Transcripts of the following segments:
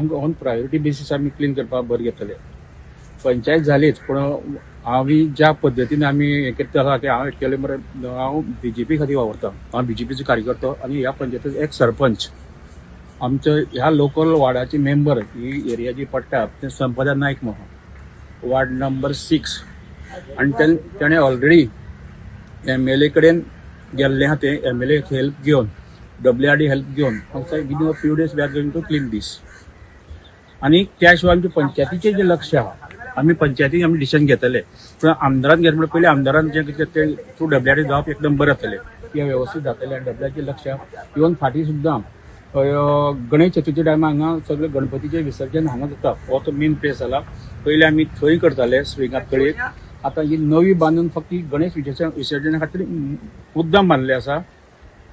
आमकां on priority basis आमी clean करपाक बरें घेतले. पंचायत जालीच, पूण आमी ज्या पद्दतीन आमी हें करता आसा तें हांव केलें मरे. हांव बीजेपी खातीर वावुरता, हांव बीजेपीचो कार्यकर्तो आनी ह्या पंचायतीचो एक सरपंच. आमच्या ह्या लोकल वार्डाचे मेंबर ही एरिया जी पडटा ते संपदा नायक म्हणून, वार्ड नंबर 6. आनी तेणें ऑलरेडी एमएलए कडेन गेल्लें आहा. तें एमएलए हेल्प घेवन, डब्ल्यूआरडी हेल्प घेवन, within a few days we are going to clean this. आनी त्या शिवाय आमचे पंचायतीचें जें लक्ष आहा, आमी पंचायतीन आमी डिसिजन घेतले, पूण आमदारान घेतले म्हणल्यार पयलीं आमदारान जें कितें तें थ्रू डब्ल्यूआरडी जावप एकदम बरें जातलें, तें वेवस्थीत जातलें. आनी डब्ल्यूआरडीचें लक्ष आहा. इवन फाटीं सुद्दां गणेश चतुर्थी टायमार हांगा सगळे गणपतीचें विसर्जन हांगा जाता. हो तो मेन प्लेस जाला. पयलीं आमी थंय करताले स्विंगात तळयेक. आतां ही नवी बांदून फक्त ही गणेश विसर्जना खातीर मुद्दाम बांदले आसा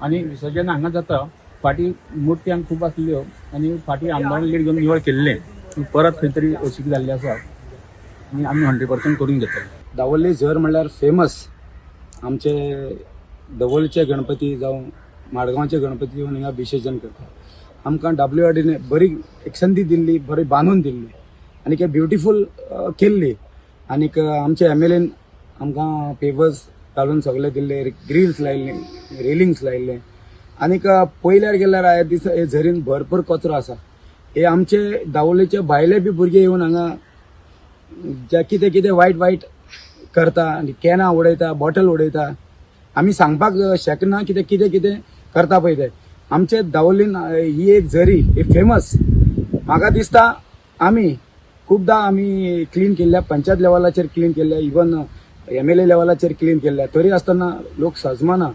आनी विसर्जन हांगा जाता. फाटीं मुर्ती हांगा खूब आसल्यो आनी फाटीं आमदारान लीड घेवन निवळ केल्लें, पूण परत खंय तरी अशीक जाल्ली आसा आनी आमी 100% करून घेतले. दावोली झर म्हणल्यार फेमस. आमचे दवोलीचे गणपती जावं माडगांवचे गणपती येवन हिंगा विसर्जन करता. आमकां डब्ल्यू आर डीने बरी एक संदी दिल्ली, बरी बांदून दिल्ली आनी एक ब्युटिफूल केल्ली. आनीक आमचे एमएलएन आमकां पेपर्स घालून सगळे दिल्ले, ग्रिल्स लायिल्ले, रेलिंग्स लायिल्ले. आनीक पयल्यार गेल्यार ह्या दिसा हे झरीन भरपूर कचरो आसा. हे आमचे दावोलेचे भायले बी भुरगे येवन हांगा जे कितें कितें वायट वायट करता आनी कॅनां उडयता, बॉटल उडयता. आमी सांगपाक शकना कितें कितें कितें करता पळय ते. आमचे दावोलीन ही एक झरी ही फेमस. म्हाका दिसता आमी खुबदां आमी क्लीन केल्ल्या, पंचायत लेवलाचेर क्लीन केल्ल्या, इवन एमएलए लेवलाचेर क्लीन केल्ल्या, तरी आसतना लोक सजमाना.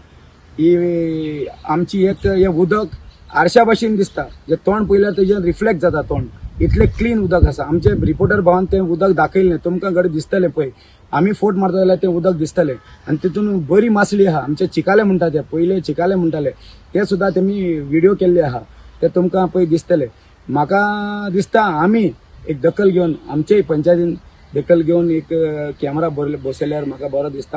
ही आमची एक हे उदक आरशा भाशेन दिसता, जे तोंड पळयल्यार तेजें रिफ्लेक्ट जाता तोंड, इतलें क्लीन उदक आसा. आमचे रिपोर्टर भावान तें उदक दाखयलें तुमकां, घडये दिसतलें पळय. आमी फोट मारता जाल्यार तें उदक दिसतलें आनी तितून बरी मासळी आहा. आमचे चिकाले म्हणटा, ते पयले चिकाले म्हणटाले, ते सुद्दां तेमी व्हिडिओ केल्ले आहा, ते तुमकां पळय दिसतले. म्हाका दिसता आमी एक दखल घेवन, आमचेय पंचायतीन दखल घेवन एक कॅमेरा बसयल्यार म्हाका बरो दिसता.